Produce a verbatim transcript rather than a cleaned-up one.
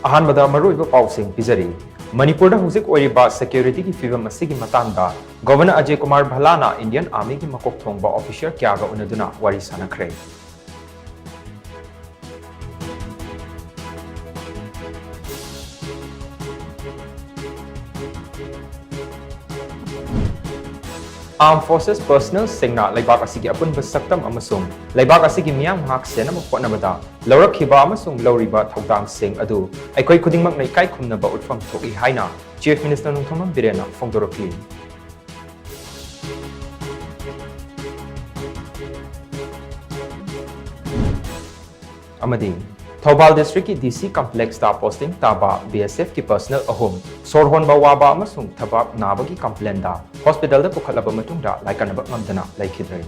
ꯑꯍꯥꯟꯕꯗ ꯃꯔꯨꯑꯣꯏꯕ ꯄꯥꯎꯁꯤꯡ ꯄꯤꯖꯔꯤ꯫ ꯃꯅꯤꯄꯨꯔꯗ ꯍꯧꯖꯤꯛ ꯑꯣꯏꯔꯤꯕ securityꯒꯤ ꯐꯤꯕꯝ ꯑꯁꯤꯒꯤ ꯃꯇꯥꯡꯗ Governor ꯑꯖꯌ ꯀꯨꯃꯥꯔ ꯚꯜꯂꯥꯅ Indian Armyꯒꯤ ꯃꯀꯣꯛ ꯊꯣꯡꯕ officer ꯀꯌꯥꯒ ꯎꯅꯗꯨꯅ ꯋꯥꯔꯤ ꯁꯥꯟꯅꯈ꯭ꯔꯦ꯫ Armed Forces personnelꯁꯤꯡꯅ ꯂꯩꯕꯥꯛ ꯑꯁꯤꯒꯤ ꯑꯄꯨꯟꯕ ꯁꯛꯇꯝ ꯑꯃꯁꯨꯡ ꯂꯩꯕꯥꯛ ꯑꯁꯤꯒꯤ ꯃꯤꯌꯥꯝ ꯉꯥꯛ ꯁꯦꯟꯅꯕ ꯍꯣꯠꯅꯕꯗ ꯂꯧꯔꯛꯈꯤꯕ ꯑꯃꯁꯨꯡ ꯂꯧꯔꯤꯕ ꯊꯧꯗꯥꯡꯁꯤꯡ ꯑꯗꯨ ꯑꯩꯈꯣꯏ ꯈꯨꯗꯤꯡꯃꯛꯅ ꯏꯀꯥꯏ ꯈꯨꯝꯅꯕ ꯎꯠꯐꯝ ꯊꯣꯛꯏ ꯍꯥꯏꯅ Chief Minister ꯅꯣꯡꯊꯣꯝꯕꯝ ꯕꯤꯔꯦꯟꯅ ꯐꯣꯡꯗꯣꯔꯛꯈꯤ꯫ ꯑꯃꯗꯤ ꯊꯧꯕꯥꯜ districtꯀꯤ DC complexꯇ posting ꯇꯥꯕ BSFꯀꯤ personnel ꯑꯍꯨꯝ ꯁꯣꯔ ꯍꯣꯟꯕ ꯋꯥꯕ ꯑꯃꯁꯨꯡ ꯊꯕꯥꯛ ꯅꯥꯕꯒꯤ complaintꯗ hospitalꯗ ꯄꯨꯈꯠꯂꯕ ꯃꯇꯨꯡꯗ ꯂꯥꯏꯀꯠꯅꯕ ꯉꯝꯗꯅ ꯂꯩꯈꯤꯗ꯭ꯔꯦ꯫